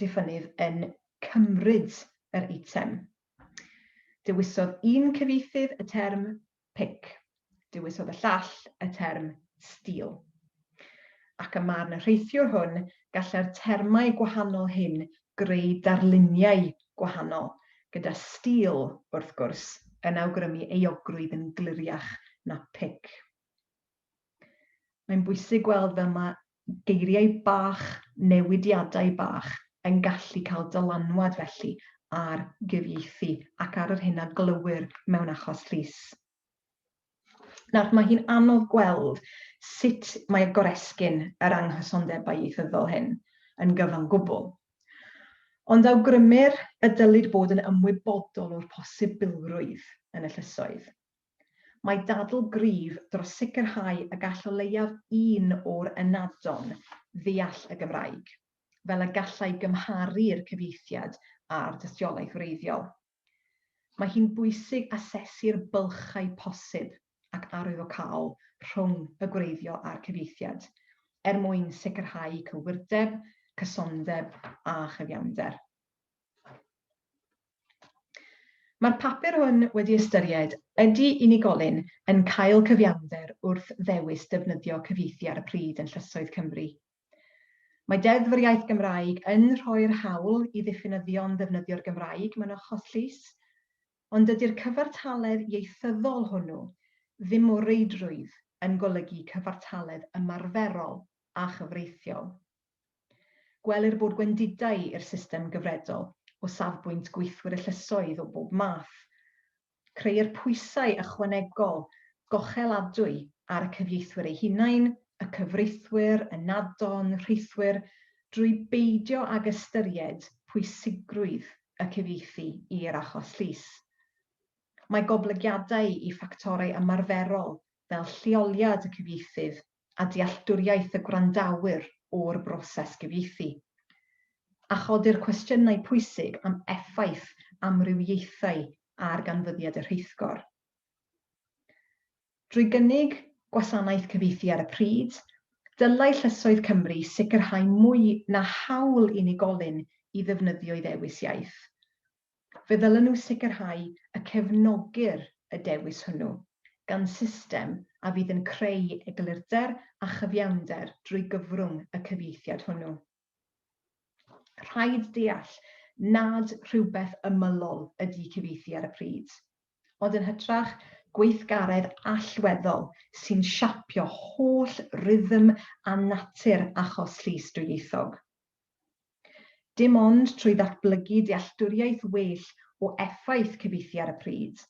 S1: diffynnydd yn cymryd yr eitem. Dewisodd un cyfieithydd y term pick. Dewisodd y llall y term steal. Ac ym marn y rheithiwr hwn, gallai'r termau gwahanol hyn greu darluniau gwahanol, gyda steal, wrth gwrs, yn awgrymu euogrwydd yn gliriach na pick. Mae'n bwysig gweld fel mae geiriau bach, newidiadau bach, yn gallu cael dylanwad felly ar gyfieithu ac ar yr hyn a glywir mewn achos llys. Nawr, mae hi'n anodd gweld sut mae goresgyn yr anghysondebau ieithyddol hyn yn gyfan gwbl. Ond awgrymir y dylid bod yn ymwybodol o'r posibilrwydd yn y llysoedd. Mae dadl gryf dros sicrhau y gall o leiaf un o'r ynadon ddeall y Gymraeg, fel y gallai gymharu'r cyfieithiad â'r dystiolaeth wreiddiol. Mae hi'n bwysig asesu'r bylchau posib ac arwyddocaol rhwng y gwreiddiol a'r cyfieithiad, er mwyn sicrhau cywirdeb, cysondeb a chyfiawnder. Mae'r papur hwn wedi ystyried ydy unigolyn yn cael cyfiawnder wrth ddewis defnyddio cyfieithu ar y pryd yn llysoedd Cymru. Mae Deddf yr Iaith Gymraeg yn rhoi'r hawl i ddiffynyddion ddefnyddio'r Gymraeg mewn achos llys, ond dydy'r cyfartaledd ieithyddol hwnnw ddim o reidrwydd yn golygu cyfartaledd ymarferol a chyfreithiol. Gwelir bod gwendidau i'r system gyfredol o safbwynt gweithwyr y llysoedd o bob math. Creuir pwysau ychwanegol, gocheladwy ar y cyfieithwyr eu hunain, y cyfreithwyr, y nadon, rheithwyr, drwy beidio ag ystyried pwysigrwydd y cyfieithu i'r achos llys. Mae goblygiadau i ffactorau ymarferol fel lleoliad y cyfieithydd a dealltwriaeth y gwrandawyr o'r broses gyfieithu, a chodir cwestiynau pwysig am effaith amrywiaethau ar ganfyddiad y rheithgor. Drwy gynnig gwasanaeth cyfieithu ar y pryd, dylai llysoedd Cymru sicrhau mwy na hawl unigolyn i ddefnyddio'i ddewis iaith. Fe ddylen nhw sicrhau y cefnogir y dewis hwnnw. gan system a fydd yn creu eglurder a chyfiawnder drwy gyfrwng y cyfieithiad hwnnw. Rhaid deall nad rhywbeth ymylol ydy cyfieithu ar y pryd, ond yn hytrach gweithgaredd allweddol sy'n siapio holl rythm a natur achos llys dwyieithog. Dim ond trwy ddatblygu dealltwriaeth well o effaith cyfieithu ar y pryd,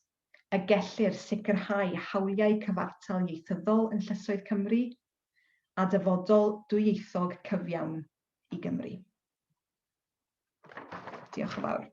S1: y gellir sicrhau hawliau cyfartal ieithyddol yn llysoedd Cymru, a dyfodol dwyieithog cyfiawn i Gymru. Diolch yn fawr.